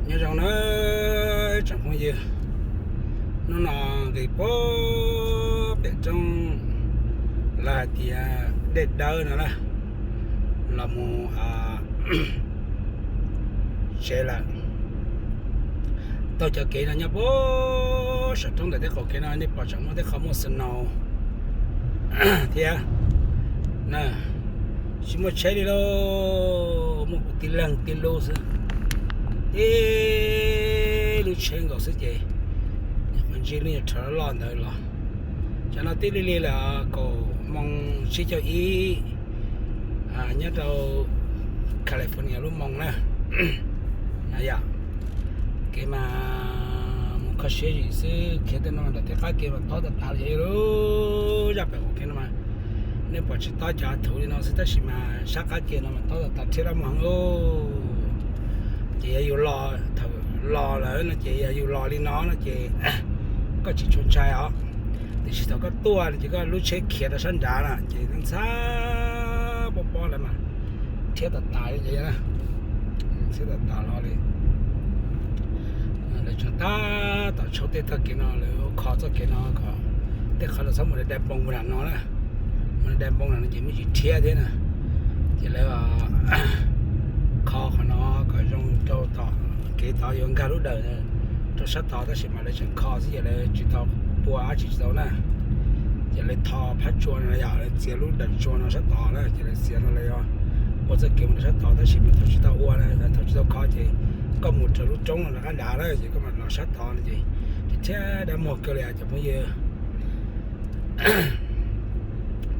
Nyob zoo na tsoom phooj ywg, hnub no nqis puag pem roob lawv hais tias dej dawb no na, los mus tsev lawm. Taug cov kev no nyob puag saum roob ntawm tej qaum kev no nej pom tseem muaj tej qhov muaj snow thiab na. Tsis muaj tsheb li lauj, muaj kuv tib leeg tib lub xwb, tib lub tsheb nkaus xwb ces qhov ntsej lub nyuag rhawv loj ntawd los. Cov no twb lig lig lawm, kaum moos tsib caug ib nyob rau California lub moos na. Yog kev mas mus kho siab zim xwb, khiav tej no ntawm tej qab kev mas tob tas tas li, yog lub zaj pem qaum kev no mas nej pom tsis tob cov thuv li no xwb, tab sis mas sab qab kev no mas tob tas tas thiab dab muag heev lauj. Ces yog yus los, thaum los lawm no ces yog yus los li no no ces koj tsis tshua ntshai os. Tiam sis thaum koj tuaj no ces koj lub tsheb khiav rau sab nrad na ces ntxhab pob pob lawm mas thiab tas tas li, thiab tas tas los li. Lawv tseem tab tom tshau tej txoj kev no, lawv ua kho txoj kev no kom tej qhov lawv txhob mus dai npoo mus nram no na, mus dai npoo nram no ces muaj tsis thiab thiab na. Ces lawv kho qhov no kom zoo rau tom kev tod yuav nkag lub dawm rau sab tod, tab sis mas lawv tseem kho xwb ces lawv tsis tau pua dab tsi tsis tau na. Ces lawv tho phab tsua no yog lawv txiav lub dawm tsua no sab tod na, ces lawv txiav no lawv yuav ua txoj kev mus rau sab tod, tab sis mas thaum tsis tau ua, thaum tsis tau kho ces koj mus raws lub roob no rov qab nrad na ces koj mam los sab tod no ces thiab dab muag kawg li cov phooj ywg.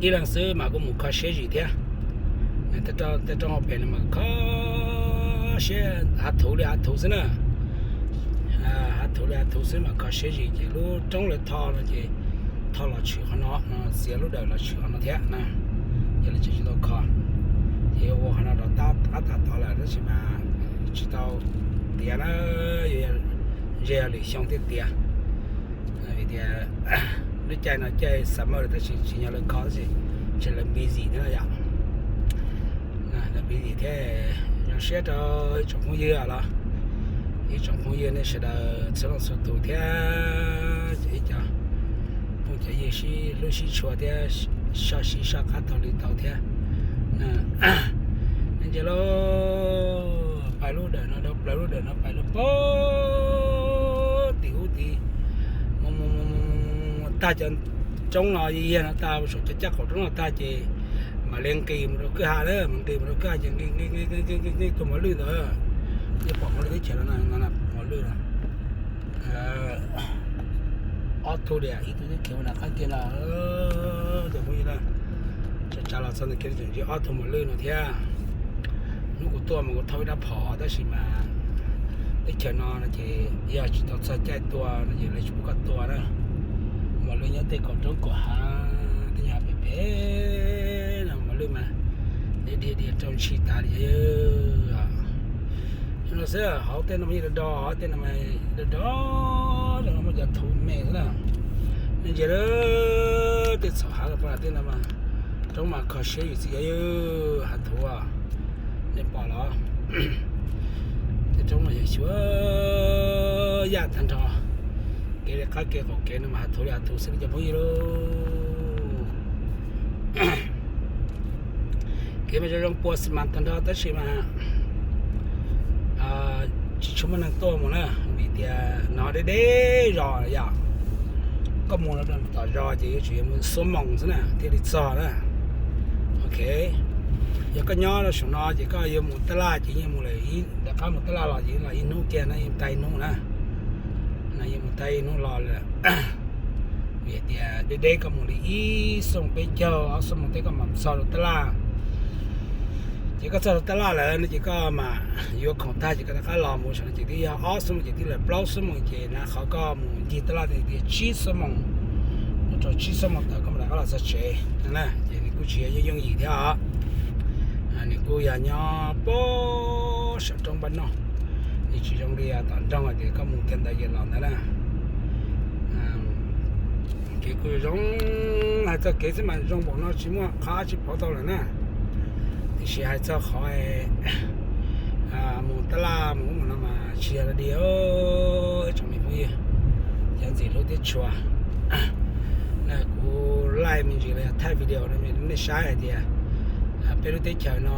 Ib leeg xwb mas kuj mus kho siab zim thiab. Tej roob hauv pes no mas kho siab, hav thuv li hav thuv xwb na. Hav thuv li hav thuv xwb mas kho siab zim ces lub roob lawv tho no ces tho los tshwm qhov no, txiav lub dawm los tshwm qhov no thiab na. Ces lawv tseem tsis tau kho, ces yuav ua qhov no rov qab tas tod lawm tab sis mas tsis tau tiav na, yuav ntse yog lwm xyoo thiaj tiav. Vim tias lub caij no caij summer lawm tab sis tsis yog lawv kho tab sis ntshe lawv busy thiab no yom. Lawv busy thiab. Zoo siab rau ib tsoom phooj ywg los, ib tsoom phooj ywg nej sawv daws txhua leej txhua tus thiab ib co phooj cov ywg sib hlub sib tshua thiab soj sib soj qab taug li tau thiab. Ntsia lauj, pais lub dawm no rau plaws lub dawm no pais lub pag tim ub tid, mus mus mus mus tag cov roob no yag no tag, saum cov caj qaum roob no tag ces mam li nqis mus rau kwj ha na, mam nqis mus rau kwj ha ces nqis nqis nqis nqis nqis tuaj mos lwj ntawd. Nej pom qhov li teb chaws no, mos lwj no. Ob tug diam, ib tug twb khiav mus nram qab kiag no. Cov phooj ywg na, tsa tsa los txog ntawm kiag tseem ntsib ob tug mos lwj no thiab. Hnub kuv tuaj mas kuv thauj ib rab phom tab sis mas teb chaws no no ces yog tsis tau txog caij tua no ces lawv tsis pub koj tua na. Mos lwj nyob tej kaum roob kaum hav, tej nyuag hav phem phem no mos lwj mas dhia dhia dhia rau ntshis tas li. Zoo no xwb, hauv tej no mas yeej do do, tej no mas do do, zoo no muaj cov thuv me xwb na. Nej ntsia lawm, tej txhua hav pab tej no mas roob mas kho siab yus txiv yog hav thuv, nej pom los? Tej roob mas yog xyuas yaj tag nrho. Kev li qab kev qaum kev no mas hav thuv li hav thuv xwb li cov phooj ywg lauj. Kev mas zoo zoo pua xi mas tag nrho tab sis mas tsis tshua muaj neeg tuaj mus na, vim tias no deb deb zos yom. Koj mus rau tom zos ces yuav tsum yuav mus xuab moos xwb na thiaj li txog na. Ok, yog koj nyob rau saum no ces koj yuav mus tab laj ces yeej mus lawm, rov qab mus tab laj los ces los ib hnub kiag na, yeej tag ib hnub na. No yeej mus tag ib hnub los lawm. Vim tias deb deb koj mus li ib xuab moos peb caug, ob xuab moos teb koj mam txog rau tab laj. Ces koj txog rau tab laj lawm no ces koj mam yuav khoom tag ces koj rov qab los mus saum no ces twb yog ob xuab moos ces twb lawm plaub xuab moos ces na qhov koj mus ncig tab laj tias tsib xuab moos, mus rau tsib xuab moos tawm koj mam rov qab los txog tsev na. Ces nws kuj tsis yog yooj yooj yim thiab os. Nws kuj yog nyob puag saum roob npab noj, nws tsis zoo li tom nroog hais tias koj mus kiag ntawd ces los ntawd na. Kev kuj zoo, hais txog kev xwb mas zoo npaum no tsis muaj qhov tsis pauv tau lawm na. Tiam sis hais txog qhov mus tab laj mus ub mus no mas Tsis yog dog dig, tsoom me phooj ywg, cov ntxim hlub teb tshua. Na kuv laij me ntsis los yog thaij video no nej saib hais tias peb lub teb chaws no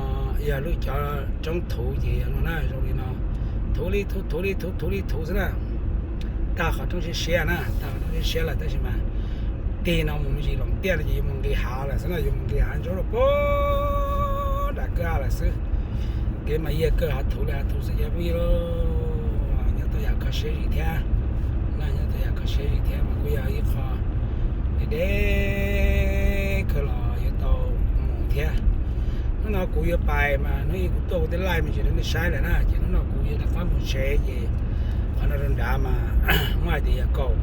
yog lub cov roob thuv ces yog no na, zoo li no, thuv li thuv, thuv li thuv, thuv li thuv xwb na. Tag qhov roob siab siab na, tag qhov roob siab siab lawm tab sis mas tig no mus me ntsis loos tiaj no ces yuav mus nqis hav lawm xwb na, yuav mus nqis hav ntsuab rau puag nram kwj ha lawm xwb. Kev mas yog kawg hav thuv li hav thuv xwb cov phooj ywg. Nyob tau yam kho siab zim thiab, nyob tau yam kho siab zim thiab mas kuj yog ib qho deb deb kawg los yuav tau mus thiab. Hnub no kuv yuav pais mas hnub ib kuv tuaj kuv twb laij me ntsis rau nej saib lawm na, ces hnub no kuv yuav rov qab mus tsev ces qhov no rau nrad mas muaj hais tias yog kaum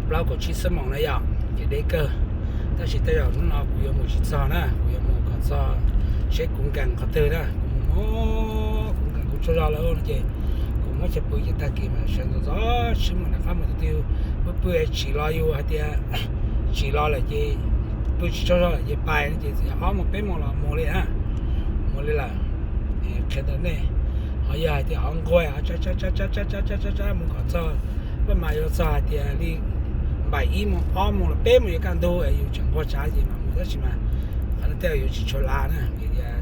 plaub kaum tsib xuab moos na yom, ces deb kawg. Tab sis tej zaum hnub no kuv yuav mus tsis txog na, kuv yuav mus kom txog seb kuv nkees qhov twg na, kuv mus mus kuv nkees kuv tsaug zog lawm no ces kuv muab chaw pw ces tag kis mas sawv ntxov ntxov sib mus rov qab mus tus twg, pw pw tsim los yus hais tias tsim los lawm ces pw tsis tsaug zog lawm ces pais no ces txawm yog ob moos peb moos los mus li na, mus li lawm. Qhia ntawm nej, ho yog hais tias ho nquag tsab tsab tsab tsab tsab mus kom txog, peb mas yuav txog hais tias li npaim ib moos ob moos los peb moos yuav kaj ntug yus tseem nquag tsab ces mam mus tab sis mas qhov no tej yuav tsis tshua lav na vim tias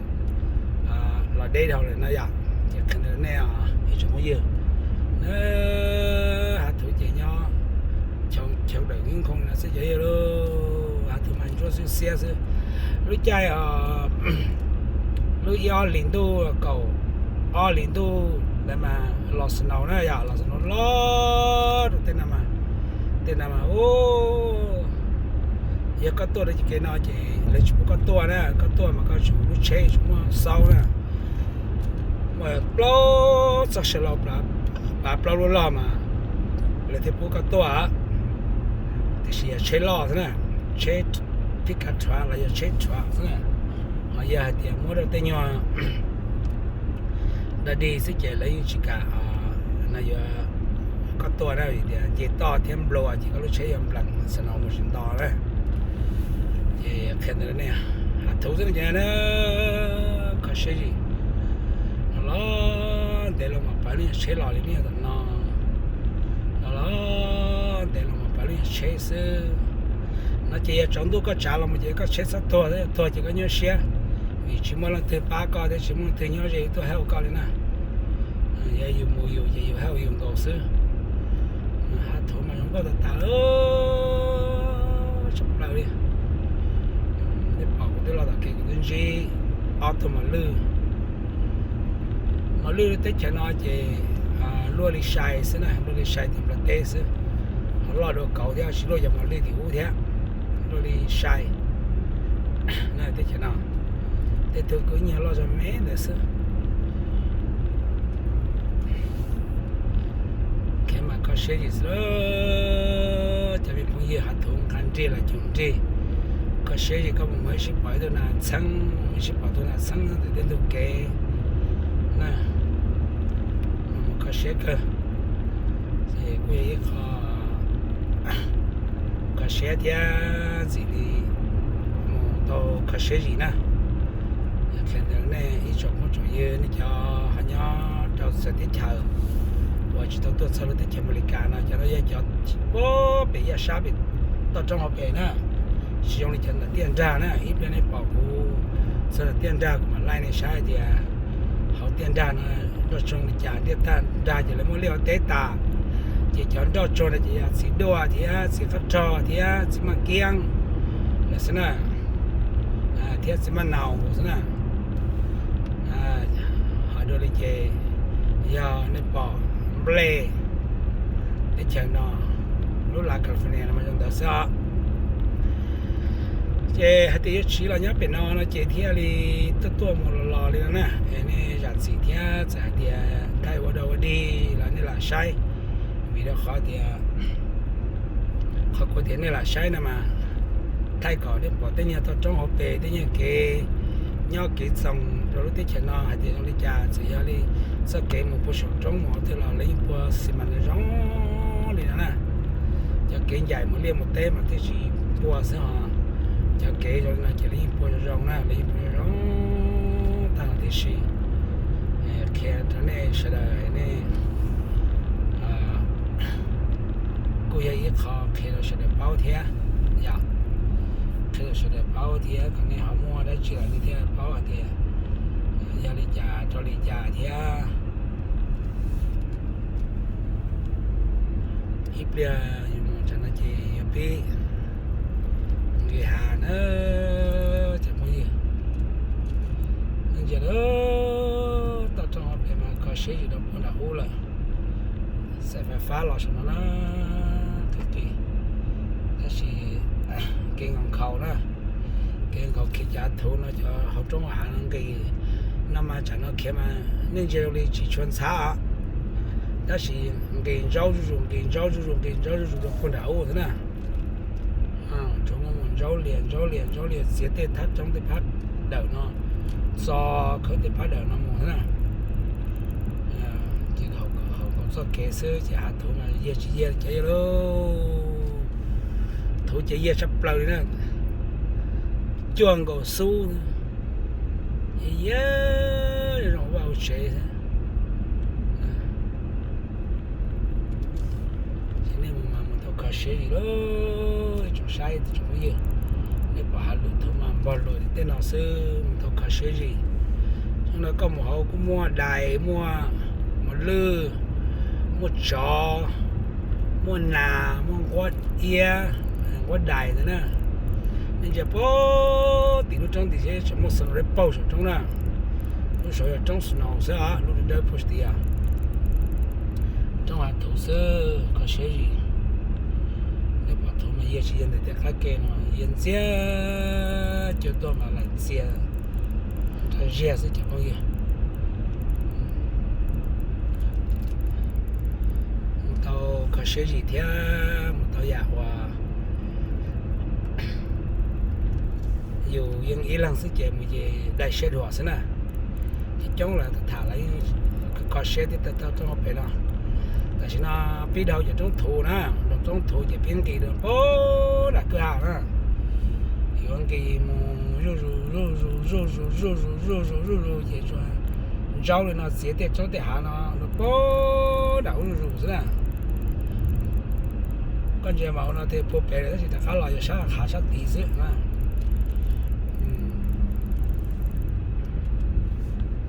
los deb dhau lawm no yom. Ces qhia ntawm nej os ib tsoom phooj ywg, hav thuv ces nyob chaw dawm vib nkhoos no xwb cov yawg lauj, hav thuv mas ntsuab xwb xiab xwb. Lub caij lub ib ob hlis ntuj kaum ob hlis ntuj ntawd mas los snow na yom, los snow loj rau tej no mas, tej no mas yog koj tuaj rau ces kev no ces lawv tsis pub koj tuaj na, koj tuaj mas koj tsum lub tsheb tsis muaj xauv na. Mas plaub txoj saw laus plav plaub lub log mas lawv thiaj pub koj tuaj. Tiam sis yog tsheb loj xwb na, tsheb pickup truck los yog tsheb truck xwb na. Ho yog hais tias muab rau tej nyuag dog dig xwb ces lawv yeej tsis kam no yuav koj tuaj na, vim tias nce toj thiab nplua ces koj lub tsheb yuav nplees snow mus tsis nto na. Ces qhia ntawd ne, hav thuv xwb no ces na, kho siab zim. Los los ntev los mas pawv lub nyuag tsheb los li nej tam no, los los ntev los mas pawv lub nyuag tsheb xwb. No ces yog tsaus ntuj koj tsav los mus ces koj tsheb txhob tuag, tuag ces koj nyuaj siab, vim tsis muaj leej twg pab koj thiab tsis muaj leej twg nyob ze tuaj help koj li na. Yog yus mus yus ces yus help yus nkaus xwb. Hav thuv mas zoo nkauj tas tas lawm, tshaj plaws li. Nej pom kuv twb los tom kev kuv twb ntsib ob tug mos lwj. Mos lwj teb chaws no ces luaj li sai xwb na, luaj li sai tim Nplog teb xwb. Ho loj dua kauv thiab, tsis luaj cov mos lwj tim ub thiab, luaj li sai. Teb chaws no tej tug kuj nyiag loj zog me ntawd xwb. Kev mas kho siab zim xwb, cov me phooj ywg, hav thuv nqa nrig los coom nrig. Kho siab zim koj mus mus ib sij pom ib tug nas txheeb, mus ib sij pom tus nas txheeb ntawm tej ntug kev na. Mus kho siab kawg, ces kuj yog ib qho kho siab thiab ntxim li mus tau kho siab zim na. Qhia ntawd nej ib tsoom phooj tsoom ywg, nej cov ho nyob rau txawv teb chaws uas tsis tau tuaj txog lub teb chaws Amelikas no, cov no yog cov puag pem yaj sab pem toj roob hauv pes na, tsis zoo li cov ntawm tiaj nrag na. Ib pliag nej pom kuv txog ntawm tiaj nrag kuv mam laij nej saib hais tias hauv tiaj nrag no nroj tsoog li cas. Tiaj nrag ces lawv muaj liaj ua teb tas, ces cov nroj tsoog no ces yog txiv duaj thiab txiv qab rog thiab txiv maj kiab lawm xwb na, thiab txiv maj naus xwb na. Hais dua li ces yog nej pom nplej teb chaws no, lub lav California no mas zoo ntawd xwb os. Ces hais tias yuav tsiv los nyob pem no no ces thiaj li tuaj tuaj mus los los li no na. Es nej zam txim thiab txawm hais tias thaij ua dog ua dig los nej lam saib, vim rau qhov tias qhov kuv tias nej lam saib no mas thaij kom nej pom tej nyuag toj roob hauv pes, tej nyuag kev nyob kev txoos rau lub teb chaws no hais tias zoo li cas. Txawm yog li txoj kev mus puag saum roob mus qhov twg los lawv yeej pua xi mas zoo li no na. Cov kev ncaim mus liaj mus teb mas thiaj tsis pua xwb os. Cov kev zoo li no ces lawv yeej pua zoo zoo na, lawv yeej pua zoo zoo tag tib si. Qhia rau nej sawv daws, nej kuj yog ib qho qhia rau sawv daws paub thiab yom. Qhia rau sawv daws paub thiab kom nej ho muaj dab tsi los nej thiaj paub hais tias yog li cas rau li cas thiab. Ib pliag yus mus tsam no ces yog pib nqis hav na cov phooj ywg. Nej ntsia toj roob hauv pes mas kho siab zim rau puag nram ub lawm. Xaim fais fab los saum no na, qis qis, tab sis kev nkhaus nkhaus na, kev nkhaus khiav cav thuv no cov hauv roob hauv hav no nqis no mas tsam no khiav mas nej ntsia zoo li tsis tshua ntxhab os, tab sis nqis ntsaub zuj zus, nqis ntsaub zuj zus, nqis ntsaub zuj zus rau puag nram ub thiab na. Tsuas muaj mus ntsaub lias ntsaub lias ntsaub lias txiav tej thab roob tej phab dawm no, txo khawb tej phab dawm no mus thiab na. Ces hauv txoj kev xwb ces hav thuv mas yiag tsis yiag cov yawg lauj. Thuv ces yiag tshaj plaws li na, cuaj nkaus xub, yiag zoo vaj hauv tsev. Ces nej mus mas mus tau kho siab zim lauj, ib tsoom saib tsoom phooj ywg. Nej pom hav lwm thuv mas npog luas tej no xwb, mus tau kho siab zim. Xyoo no koj mus hauv kuj muaj dais, muaj mos lwj, muaj tsov, muaj nas, muaj nquab iab, nquab dais ntawd na. Nej ntsia puag tim lub roob tim seb tseem muaj snow dawb paug saum roob na. Lub saud yog roob snow xwb os, lub dawb dawb puag tim os. Roob hav thuv xwb, kho siab zim. Nej pom thuv mas yiag tsis yiag ntawm tej qab ke no, yiag ntxiag, cua tuaj mas laim txias rau ziag xwb cov phooj ywg. Mus tau kho siab zim thiab mus tau yam uas yus yeej ib leeg xwb ces mus ces dai siab dua xwb na. Coob coob lawv tham lawv yeej kho siab thiab tau tau roob hauv pes no. Tam sim no pib dhau cov roob thuv na, roob thuv ces pib nqis rau puag nram kwj ha na. Yuav nqis mus zuj zus zuj zus zuj zus zuj zus zuj zus zuj zus ces tsuas ntsaub li no txiav tej tsob tej hav no rau puag nram ub zuj zus xwb na. Koj ntsia mas ua no tej puag pem lawm tab sis rov qab los yog sab hav sab tid xwb na.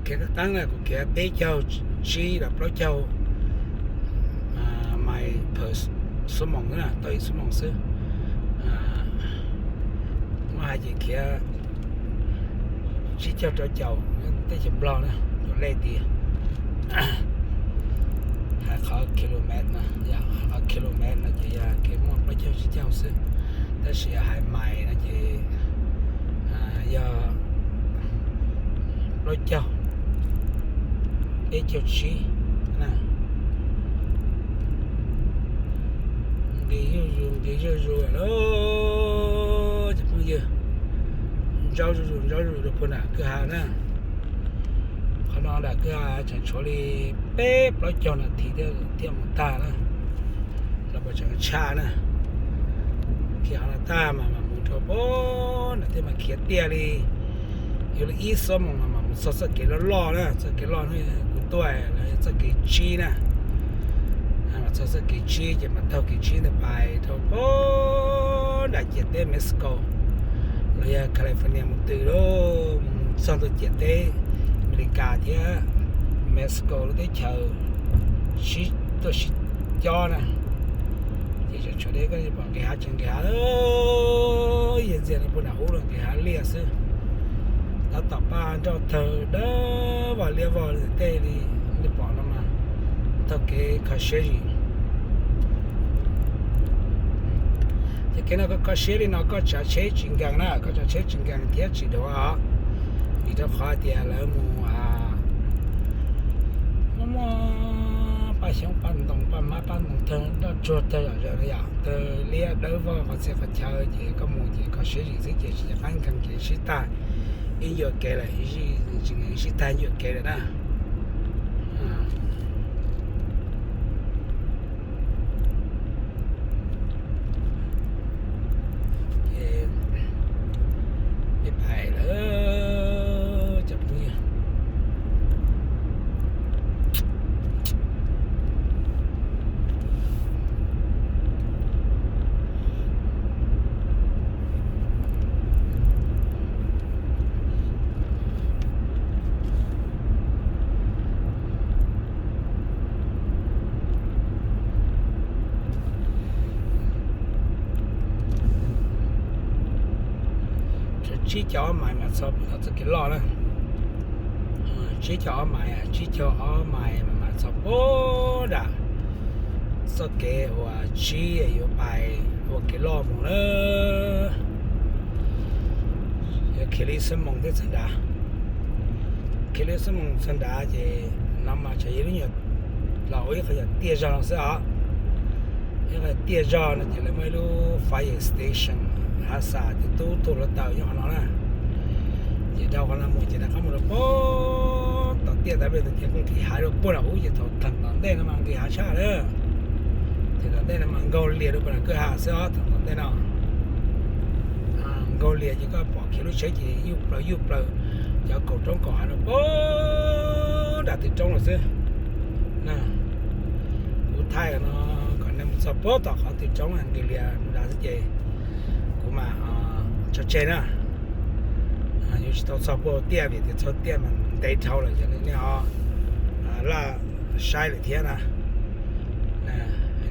Khiav qeeb na, kuv khiav peb caug tsib los plaub caug mais per xuab moos na, tau ib xuab moos xwb. Muab hais ces khiav tsib caug rau caum teb chaws Nplog na, tus lej tias hais qhov kilometer no, yog hais qhov kilometer no ces yog kev muaj plaub caug tsib caug xwb, tab sis yog hais mais no ces yog plaub caug, peb caug tsib na. Nqis zuj zus, nqis zuj zus lawm cov phooj ywg. Ntsaub zuj zus, ntsaub zuj zus rau puag nram kwj ha na. Qhov no nram kwj ha tseem tshuav li peb plaub caug nas this thiaj mus tag na. Los puas tseem tshaj na. Khiav qhov no tag mas mam mus rau puag nram tej mas khiav tiaj li, yuav li ib xuab moos no mas mus txog txoj kev loj loj na, txoj kev loj no kuv tuaj los yog txoj kev tsib na. Mas txog txoj kev tsib ces mas taug kev tsib ntawd pais rau puag nram ciam teb Mexico los yog California mus twg lauj, mus txog ntua ciam teb Amelikas thiab Mexico lub teb chaws sib tuaj sib cob na. Ces tseem tshuav deb, koj pom nqis hav tseem nqis hav, yog ntxias no puag nram ub los nqis hav liaj xwb. Tab tom paj nroj tawg dawb vog liab vog tej li nej pom no mas taug kev kho siab zim. Ces kev no koj kho siab li no koj tsav tsheb tsis nkees na, koj tsav tsheb tsis nkees thiab tsis dhuav os. Vim rau qhov tias lawv mus, muaj muaj paj xyoob paj ntoo paj hmab paj ntoo tawg nroj tsuag tawg zom zaws li yom, tawg liab dawb vog qhov txhia qhov chaw ces koj mus ces kho siab zim xwb ces tsis nco qab nkees ces sib tag ib ncua kev lawm, tsis nkees sib tag ncua kev lawm na. Ces peb pais lawm cov phooj ywg. tsib caug ob mais mas txog puag thaum txoj kev loj na. Tsib caug ob mais, tsib caug ob mais mas mas txog puag nram txoj kev uas tsib yuav pais ua kev loj mus na. Khiav li xuab moos thiab txog nrad, khiav li xuab moos txog nrad ces no mas tseem yog lub nyuag los ua ib qho yog tiaj zog no xwb os. Ib qho tiaj zog no ces lawv muaj ib lub fire station, hav xas ces tub tuag hluav taws nyob qhov no na. Ces dhau qhov no mus ces rov qab mus rau puag tom tiaj ntawd, ces kuj nqis hav rau puag nram ub, ces thaum tom ntej no mas nqis hav tshaj lawm. Ces tom ntej no mas nkaug lias rau puag nram kwj ha xwb os, thaum tom ntej no nkaug lias ces koj pom khiav lub tsheb ces yuj plaws yuj plaws cov kaum roob kaum hav no puag nram tw roob lawm xwb. Kuv thaij no kom nej mus txog puag tom qhov tw roob nqis lias nrad xwb ces kuv mam tso tseg na. Yuav tsis tau txog puag tiaj vim tias txog tiaj mas ntev dhau lawm, yog li nej ho laj saib lawm thiab na.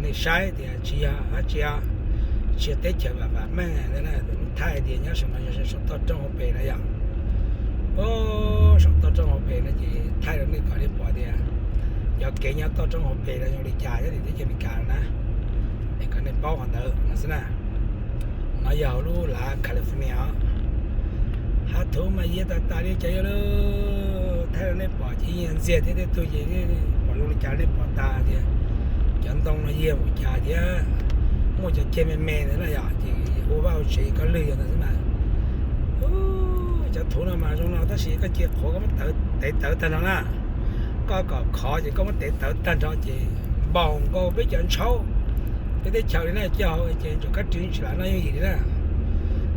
Nej saib tias tsis yog dab tsi, tsis yog teb chaws vam vam meej ntawd na, thaij tias nyob saum no yog saum toj roob hauv pes na yom. Saum toj roob hauv pes no ces thaij rau nej kom nej pom tias cov kev nyob toj roob hauv pes no zoo li cas nyob tim teb chaws Amelikas na, es kom nej paub qhov ntawd no xwb na. No yog hauv lub lav California os. Hav thuv mas yiag tas tas li cov yog lawm, thaij rau nej pom ces yeej ntxiag thiab tej tug ces pom zoo li cas nej pom tas tias cov ntoo no yiag mus cas thiab. Muaj cov ceg me me ntawd na yom, ces ua vaj ua tsev koj lwg yog ntawd xwb mas. Cov thuv no mas zoo no tab sis koj cia qhuav koj muab tev tawv tag nrho na. Koj kom khov ces koj muab tev tawv tag nrho ces npaum nkaus peb cov ntshaub peb teb chaws li na, coj hauv ces ntsaum kab rwg tsis lam noj yooj yim li na.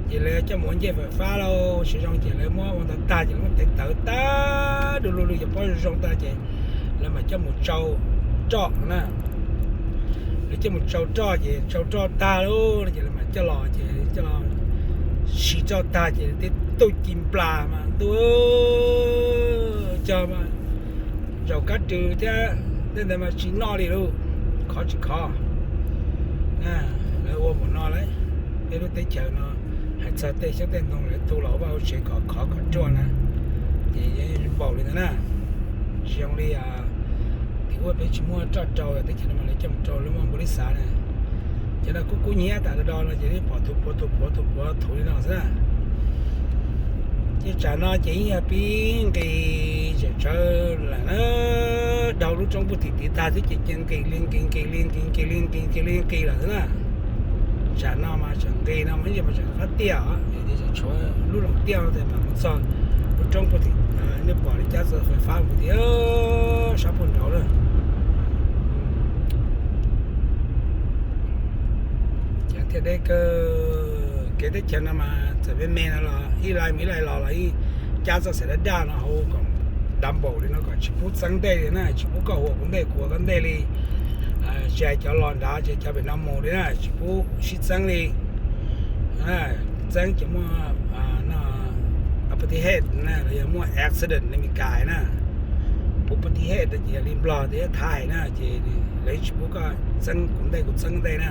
Ces lawv coj mus ua ncej fais fab lauj, siv zoo ces lawv muab ua ntau tag ces lawv muab tev tawv tag du lug lug cov pob zoo zoo tag ces lawv mam coj mus tsau roj na. Lawv coj mus tsau roj ces tsau roj tag lauj ces lawv mam coj los ces coj los siv roj tag ces tej tug ci nplas mas ntuj, cog mas ntsaum kab rwg thiab tej ntawd mas tsis noj li lauj, khov tsis khov. Lawv ua npaum no lawm, peb lub teb chaws no hais txog tej xyoob tej ntoo lawv tu los ua vaj ua tsev kom khov kom ruaj na, ces yeej npaum li ntawd na. Tsis zoo li tim ub peb tsis muaj roj rau, teb chaws no mas lawv coj mus rau lub npau li xav na. Ces no kub kub hnyiab tas do do no ces yeej pom thuv puav thuv puav thuv puav thuv li no xwb na. Ces tsam no ces yeej yog pib nqis tsawv tsawv lawm na, dhau lub roob puag tim tid tag xwb ces cia nqis li nqis nqis li nqis nqis li nqis nqis li nqis lawm xwb na. Tsam no mas tseem nqis no mas ib yam mas tseem qab tiaj os, es tshuav lub loos tiaj no tes mam mus txog lub roob puag tim nej pom li cab txawv fais fab puag tim sab puag nraud lawm. Ces thiaj deb kawg. Kev teb chaws no mas txawm me me no los ib lais mus ib lais los los ib cab txoj xaim daj daj no hauv kom dav npaum li no kom tsis pub txeeb ntej li na, tsis pub koj hu ua kuv ntej kuv hu ua koj ntej li. Tsis hais cov los nrad, tsis hais cov pem no mus li na, tsis pub sib txeeb li. Txeeb ces muaj no, ubatim hej na los yog muaj accident li Meskas na. Ubatim hej ces yog li Nplog thiab Thaib hais na, ces lawv tsis pub koj txeeb kuv ntej kuv txeeb ntej na.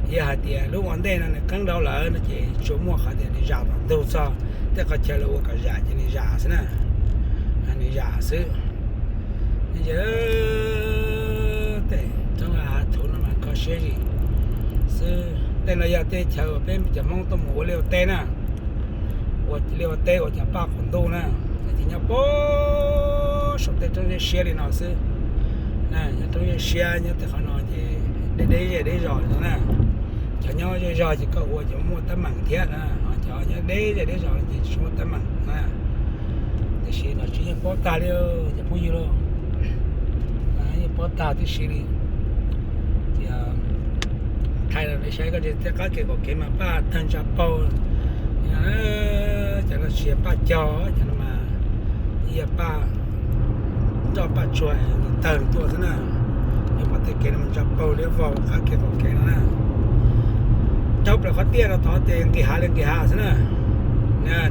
Yog hais tias lub ua ntej no nws qeeb dhau lawm no ces tsuas muaj qhov tias nws zam tom ntug txog tej qhov chaw lawv ua kom zam ces nws zam xwb na. Nws zam xwb. Tej roob hav thuv no mas kho siab zim xwb. Tej no yog tej chaw uas peb cov Hmoob tuaj mus ua liaj ua teb na, ua liaj ua teb ua cov paj quas ntuj na, ces nyob puag saum tej roob zeb siab li no xwb. Nyob roob zeb siab nyob tej qhov no ces deb deb zej deb zos li no na. Cov nyob zej zog ces koj ua ces muaj teeb meem thiab na, ho cov nyob deb zej deb zos ces tsis muaj teeb meem na. Tiam sis nom tswv yeej paub tag li cov phooj ywg lauj, yeej paub tag tib si li. Ces thaij rau nej saib, koj tej qab kev qaum kev mas paj tawg ntsa paug. Cov no tsis yog paj cog, cov no mas yog paj roj paj tsuag tawg tuaj xwb na. Nws pom tej kev no mas ntsa paug liab vog qab kev qaum kev no na. Dhau plaws qhov tiaj no tod ces nqis hav li nqis hav xwb na.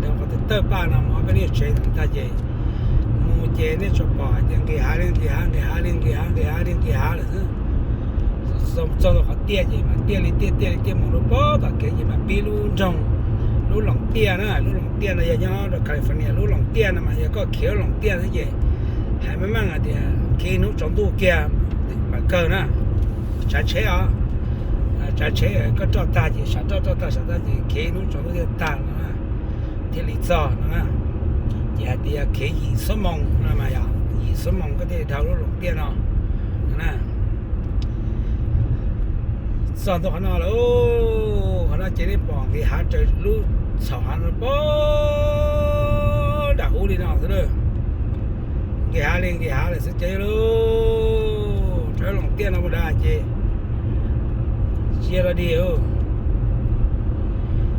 Dhau qhov tawg paj no mus ob peb lub tsev tag ces mus ces nej tsuas pom hais tias nqis hav li nqis hav, nqis hav li nqis hav, nqis hav li nqis hav lawm xwb. Txog rau qhov tiaj ces mas tiaj li tiaj, tiaj li tiaj mus rau puag tom kev ces mas pib lub nroog, lub Lub Loos Tiaj na, lub Loos Tiaj no yog nyob rau California. Lub Loos Tiaj no mas yog koj khiav lub Loos Tiaj xwb ces hais meej meej hais tias khiav ib hnub tsaus ntuj kiag mam kawg na. Tsav tsheb os, tsav tsheb koj roj tag ces sam roj, roj tag sam tag ces khiav ib hnub tsaus ntuj thiaj tag no, thiaj li txog no. Ces hais tias khiav yim xuab moos no mas yog yim xuab moos koj thiaj li dhau lub Loos Tiaj no na. Txog ntua qhov no lawm, qhov no ces nej pom nqis hav raws lub txhaum hav no poob nram ub li no xwb lawm. Nqis hav li nqis hav lawm xwb ces lub rau Loos Tiaj no mus dab ces tsis yog dog dig.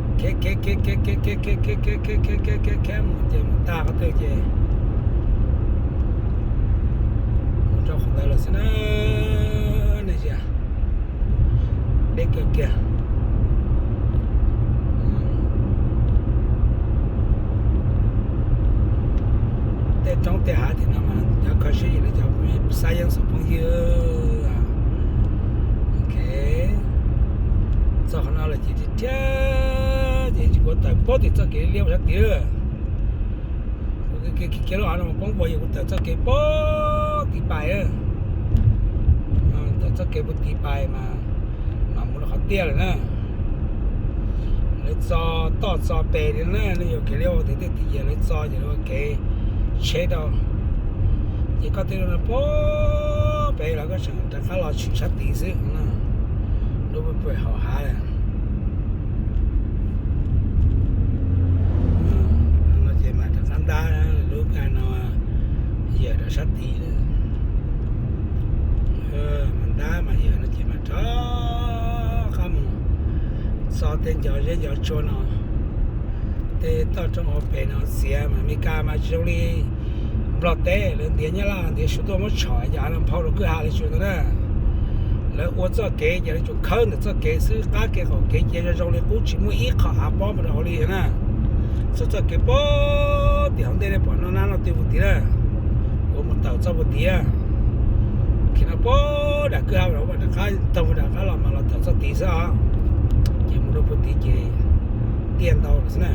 Khiav khiav khiav khiav khiav khiav khiav khiav khiav khiav khiav khiav khiav khiav mus ces mus tag qhov twg ces mus rau qhov ntawd lawm xwb na. Nej ntsia, deb kawg kiag. Tej roob tej hav tim no mas cov kho siab yim li cov xab yeeb xov phooj ywg. Ok, txog qhov no lawm ces thiab ces kuv tawm poob tim txoj kev liab ua sab tid. Kuv kiag lub hav no poob ua yog kuv tawm txoj kev poob tiv pais, tawm txoj kev poob tiv pais mas mam mus rau qhov tiaj lawm na. Lawv txo toj txo pem li na, nej yuav kev liab ua tias tej tim yam lawv txo ces lawv ua kev tsheb rau. Ces koj tej lub no poob pem los koj tseem rov qab los tshwm sab tid xwb. Lub pem hauv hav no ces mam rov qab ntab lub ka no yawm rau sab tid. Mas ntab mas yawm no ces mam rov qab mus txo tej ncov zeb ncov tsua no. Tej toj roob hauv pes no txiav mas Amelikas mas tsis zoo li Nplog teb, lawv ntiav Nyab Laj ntiav Suav tuaj muab tshom cov av no nphau rau kwj ha li tsuas ntawd na. Lawv ua txoj kev ces lawv tsuas khawb ntawm txoj kev xwb, qab kev qaum kev ces zoo zoo li qub tsis muaj ib qho av pob mus rau hauv li na. Txog txoj kev poob tim hauv ntej nej pom noj nab noj tw puag tid na, kuv mus tawm txoj puag tid. Khiav no poob nram kwj ha rau rov qab taug rov qab los mas los tawm txoj tid xwb os. Ces mus rau puag tid ces tiaj ntau lawm xwb na.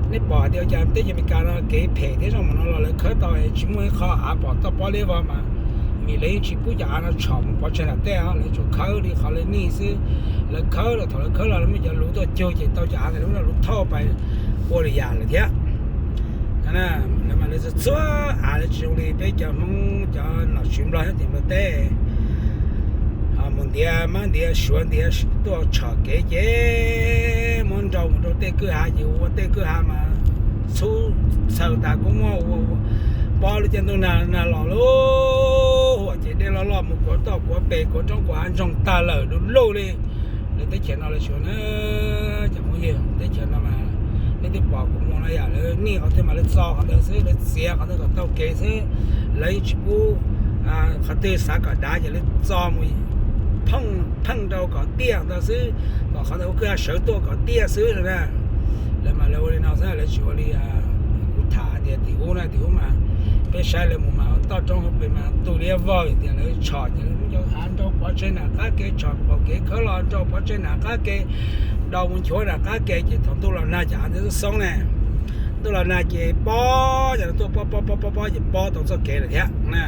Nej pom tias ua cas teb chaws Amelikas no kev phem thiab zoo mus no los lawv khawb tau tsis muaj ib qho av pom toj pob liab vog mas, vim lawv yeej tsis pub cov av no tshom mus pov tseg nram tej os, lawv tsuas khawb li qhov lawv nij xwb. Lawv khawb los thaum lawv khawb los lawv muaj cov luv tuaj cug ces tau cov av ntawd lub no luv thauj pais ua lwm yam lawm thiab. Lawv mas lawv txhua txhua av lawv tsis zoo li peb cov Hmoob cov nom tswv Nplog nyob tim Nplog teb. Mus ntiav mab ntiav suav ntiav tuaj tshom kev ces muab nrau mus rau tej kwj ha ces ua tej kwj ha mas txhub txhaws tas kuv muab ua pob lub caij ntuj nag nag los lub huam ces dej loj loj mus kuav toj kuav pes kuav roob kuav hav ntsoog tag lawm du lug li. Lawv teb chaws no lawv tsuas na, cov phooj ywg, teb chaws no mas nej twb pom kuv mus no yom, lawv nij qhov twg mas lawv txo qhov ntawd xwb, lawv txiav qhov ntawd kom tau kev xwb. Lawv yeej tsis pub qhov twg xav kom dav ces lawv txo mus pheej rau kom tiaj ntawd xwb, kom qhov ntawd ua kwj ha sawv tuaj kom tiaj xwb na. Lawv mas lawv ua li no xwb, lawv tsis ua li kuv tham tias tim ub na, tim ub mas peb saib lawv mus mas toj roob hauv pes mas tu liab vog tias lawv tshom ces lawv muab cov av nrau pov tseg nram qab ke, tshom qaum kev khawb los nrau pov tseg nram qab ke, dau mus nchuav nram qab ke ces thaum ntuj los nag ces av ntawd xoob xoob ne. Ntuj los nag ces pob cov no tuaj pob pob pob pob pob ces pob tau txoj kev lawm thiab na.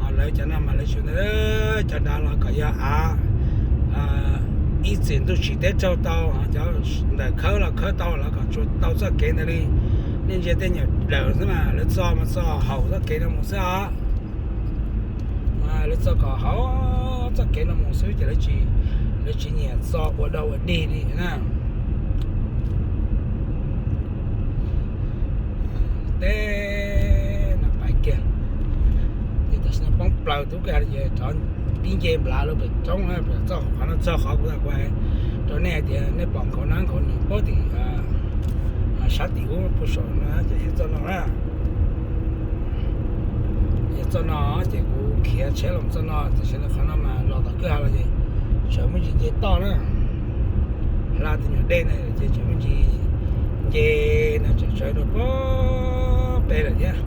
Ho lawv cov no mas lawv tsuas ntawd cov dav los kom yog av ib txwm ntuj tsim teb raug tau, cov ntawm khawb los khawb tau los kom tsuas tau txoj kev ntawd li. Nej ntsia tej nyuam dawm xwb mas lawv txo mas txo haum txoj kev no mus xwb os. Lawv txo kom haum txoj kev no mus xwb ces lawv tsis nyiam txo ua dau ua dig li na. Teb no pais kiag, ces tam sim no poob plaws tub kiag li ces rov pib nce nplav lawm pem roob, pem txoj qhov no txog qhov kuv tau kuv hais rau nej hais tias nej pom nkhaus nab nkhaus nws puag tim sab tim ub puag saum no ces yog txoj no na. Yog txoj no ces kuv khiav tsheb los txoj no, tam sim no qhov no mas los tom kwj ha los ces tseem muaj ntsis nce toj na. Hla tus nyuam dej na ces tseem muaj ntsis nce na, tseem sawv rau puag pem lawm thiab.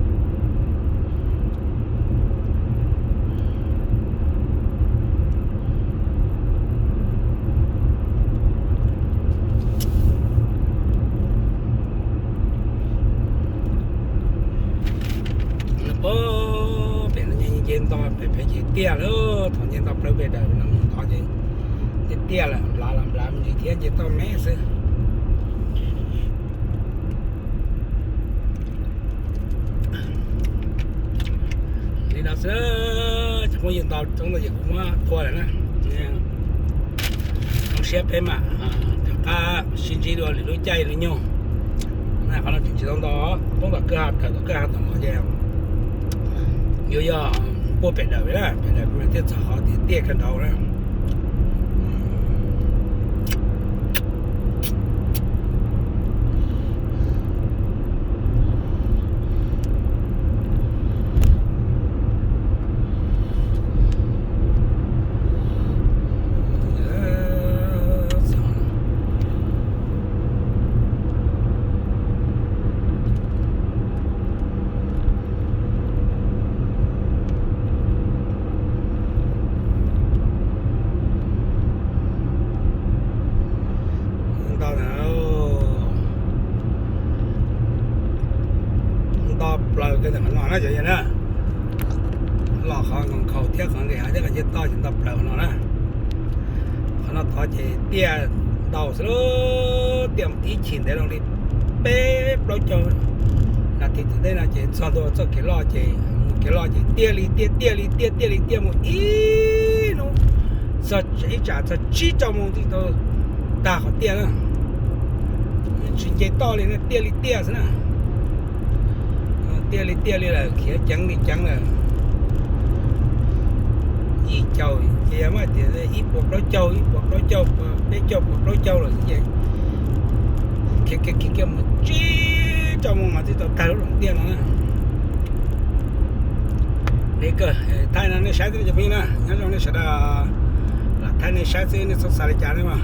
Toj pem pem ces tiaj lawm, thaum nce nto plawv pem daws no mus ntov ces tiaj lawm, nplav los nplav me ntsis thiab nce toj me xwb. Li no xwb, tsoom phooj ywg, nto roob ntawd ces kuv muab thua lawm na. Zoo siab peb mam rov qab sib ntsib dua lwm lub caij lwm lub nyoog. Na qhov no tseem tsis tau nto, poob tom kwj ha, tawm tom kwj ha tom no ces yuav yog puag pem daws na, pem daws kuv thiaj txog qhov tiaj tiaj kawg nkaus na. Nto, nto plaws kiag ntawm qhov no na cov yawg na. Los qhov nkaus khaus thiab qhov nqis hav thiab qhov nce toj ces nto plaws qhov no na. Qhov no tod ces tiaj ntau xwb lauj, tiaj mus tib chim ntev zoo li peb plaub caug nas this tom ntej no ces txog ntua txoj kev loj ces, kev loj ces tiaj li tiaj, tiaj li tiaj, tiaj li tiaj mus ib hnub, txog ib tsam txog tsib rau moos twb tau tag qhov tiaj na. Tsis nce toj li na, tiaj li tiaj xwb na. Tiaj li tiaj li lawm, khiav ceev li ceev lawm. Yim caum ces yog muab tias ib puas plaub caug, ib puas plaub caug, peb caug puas plaub caug lawm xwb ces khiav khiav khiav mus tsib rau moos mas twb tau tag lub loos tiaj no na. Li kawg, thaij no nej saib xwb cov phooj ywg na, nyob zoo nej sawv daws, lam thaij nej saib xwb nej txhob xav li cas na mas.